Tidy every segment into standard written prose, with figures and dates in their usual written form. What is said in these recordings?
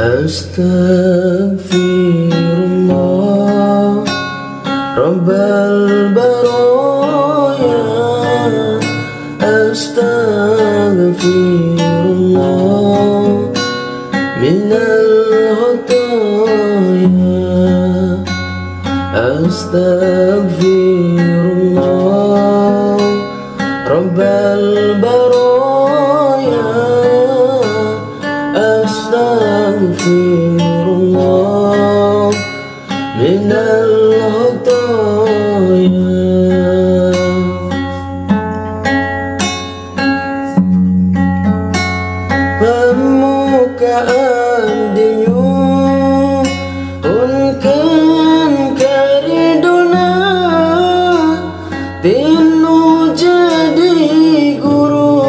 Astaghfirullah Rabbal baraya. Astaghfirullah minal khataya. Astaghfirullah Rabbal baraya. Astaghfirullah minal khataya. Pamukaan dinyu unkan karidona tinu jadi guru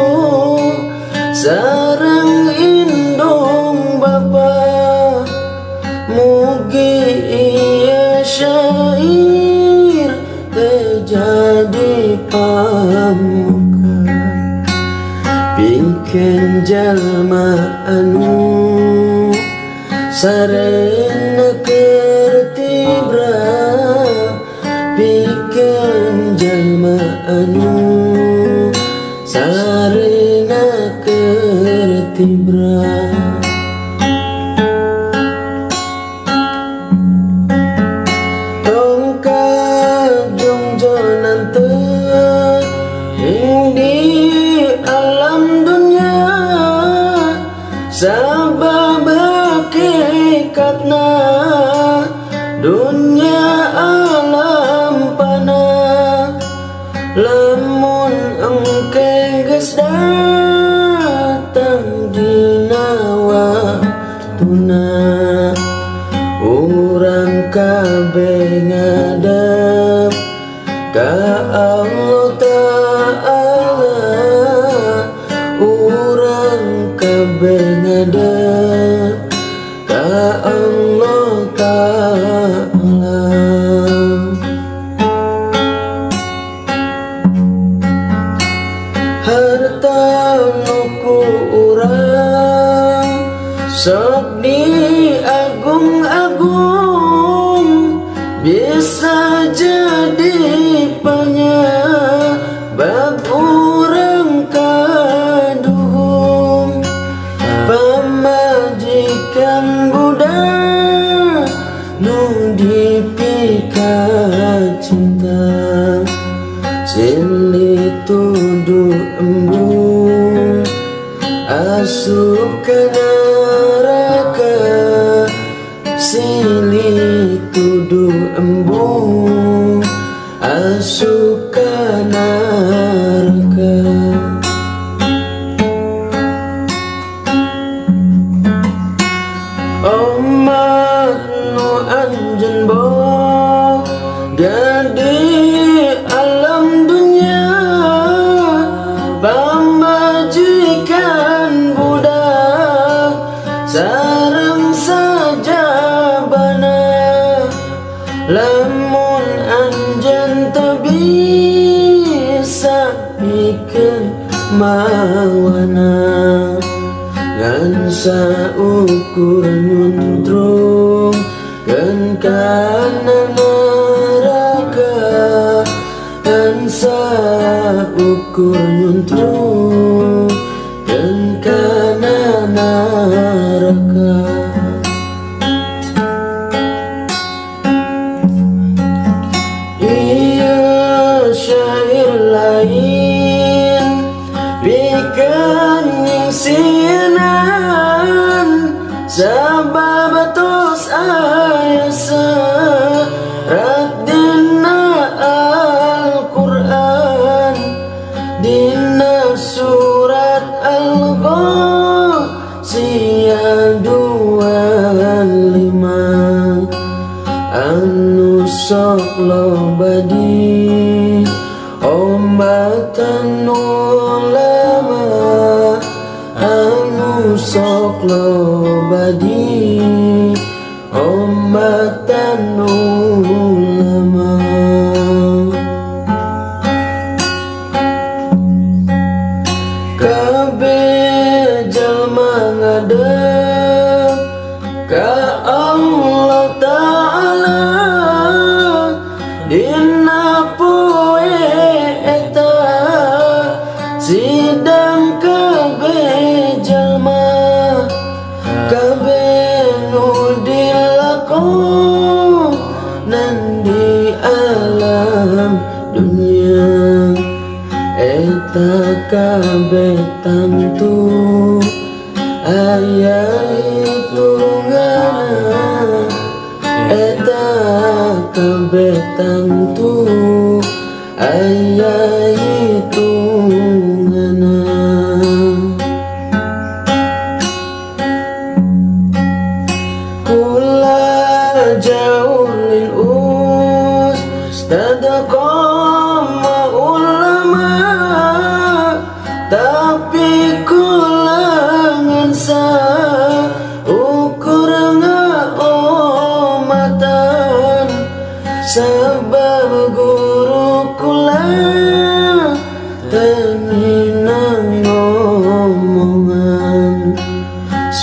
sareng indung bapa. Mugi iya syair terjadi pamuka pikeun jalma anu sarena keur tibra, pikeun jalma anu sarena keur tibra. Sabab hakikatna dunya alam pana, lamun engke geus datang dina waktuna, urang kabeh ngadep ka Allah Ta'ala, urang kabeh ngadep ka Allah Ta'ala. Harta nu ku urang sok diagung-agung, bisa jadi penyebab urang kaduhung. Pamajikan budak nu dipika cinta, silih tuduh embung asup ka neraka, silih tuduh embung asup ka neraka. Omat nu anjeun boga di alam dunya, pamajikan budak sareng sajabana, lamun anjeun teu bisa pikeun mawana, ngan saukur nyuntrung keun kana neraka, ngan saukur nyuntrung keun kana neraka. Ieu syair lain pikeun nyingsieunan, sabab tos aya serat dina Al-Qur'an, dina surat Al-Ghasyiyah 25 anu sok loba di ombatan ulama, anu sok loba di ombatan ulama. Kabeh jalma ngadep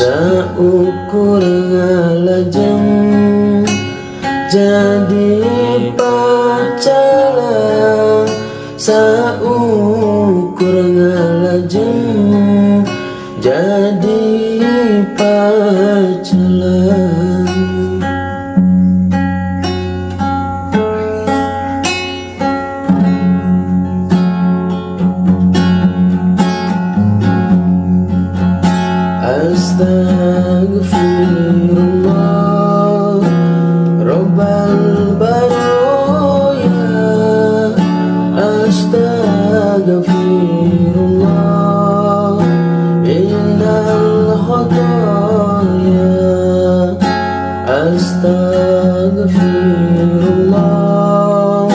Saukur ngalajeng jadi pacalang. Saukur ngalajeng jadi pacalang. Astaghfirullah Rabbal baraya. Astaghfirullah minal khotoya. Astaghfirullah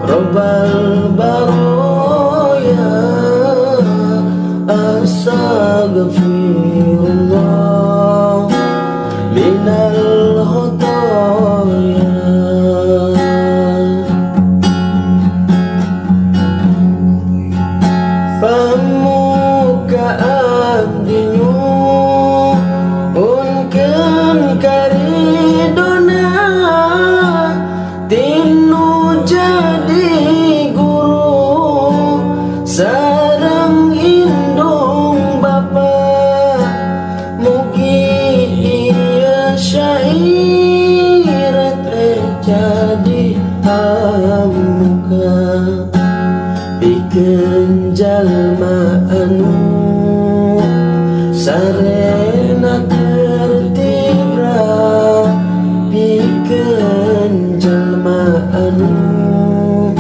Rabbal baraya. Astaghfirullah minal khotoya. Pamuka abdi nyuhunkeun karidona tinu jadi guru sareng indung bapa. Mugi ieu syair teh jadi amuka pikeun jalma anu sarena tertibra. Pikeun jalma anu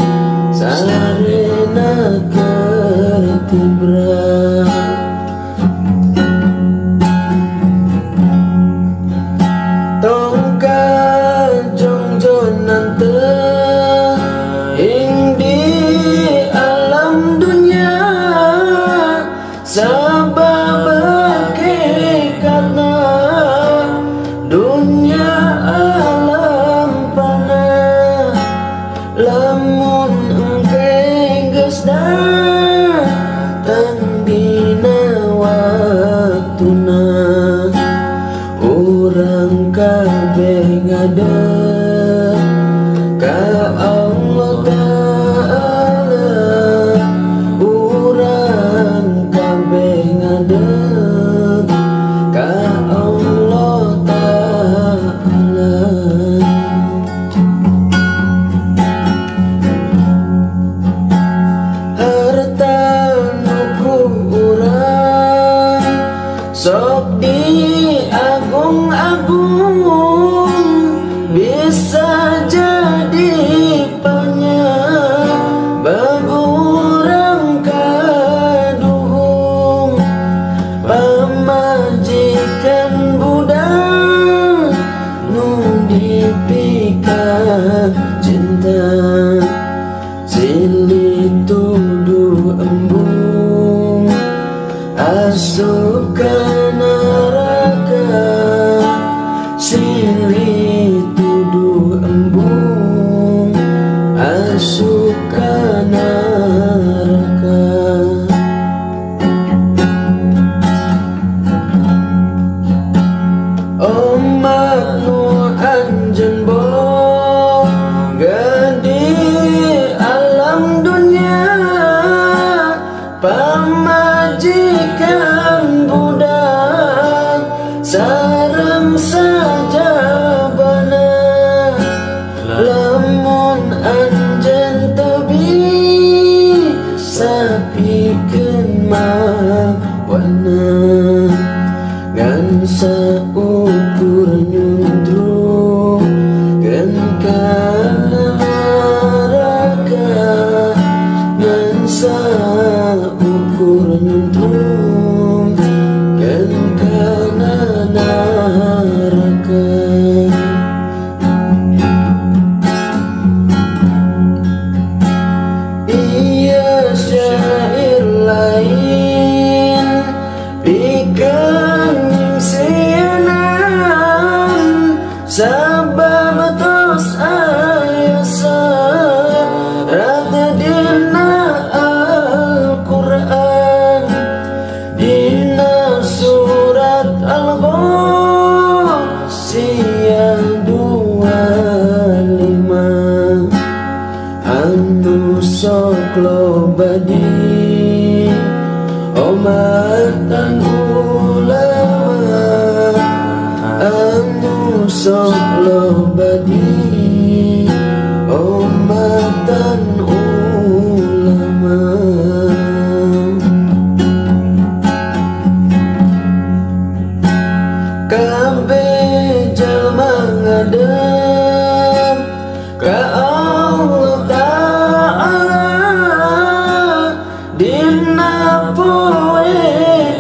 sarena tertibra. Tong kajongjonan teh ing di alam dunya, sabab hakikatna dunya alam fana. Lamun engke geus datang dina waktuna, urang kabeh ngadep ka Allah Ta'ala. Urang kabeh ngadep ka Allah Ta'ala. Harta nu ku urang sok diagung-agung, bisa jadi penyebab urang kaduhung. Pamajikan budak nu dipika cinta, silih tuduh embung asup ka neraka. Silih tuduh embung asup ka neraka. Omat nu anjeun boga di alam dunya, pamajikan budak sareng sajabana. Lamun anjeun teu bisa pikeun mawana, ngan saukur nyundrungkeun ka neraka. Ngan saukur nyundrungkeun ka neraka. Ieu syair lain pikeun nyingsieunan. sok loba di omatan ulama. Kabeh jalma ngadep ka Allah Ta'ala dina poe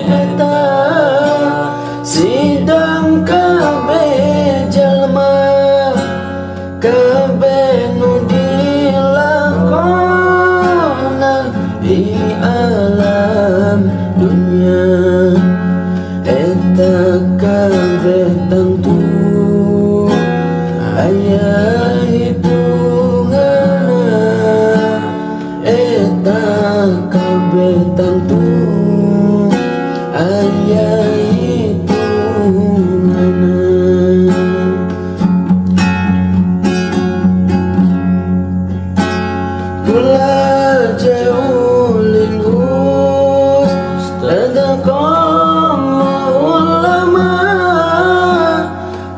eta sidang kabeh jalma kabeh nu dilakonan di alam dunya eta kabeh tangtu aya hitunganna eta kabeh tangtu aya hitunganna. Kula jaulin ustad ulama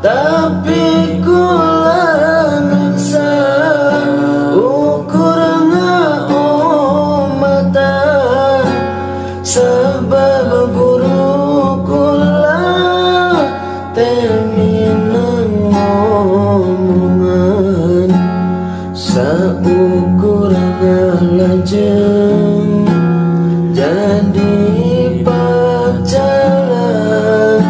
tapi kula ngan saukur ngaumatan sabab guru kula teh minang ngomongan saukur ngalajeng jadi pacaran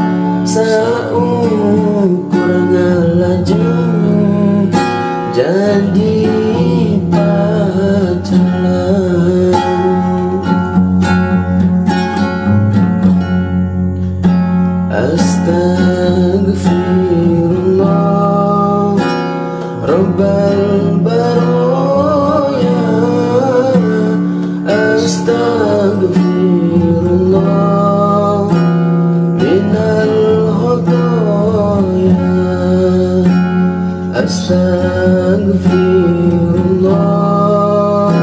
saukur ngalajeng jadi pacaran. Astaghfirullah Rabbal baraya, astaghfirullah minal khotoya, astaghfirullah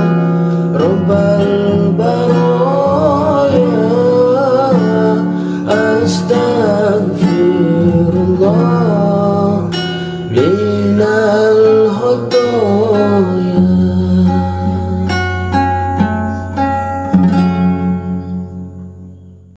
Rabbal baraya, astaghfirullah.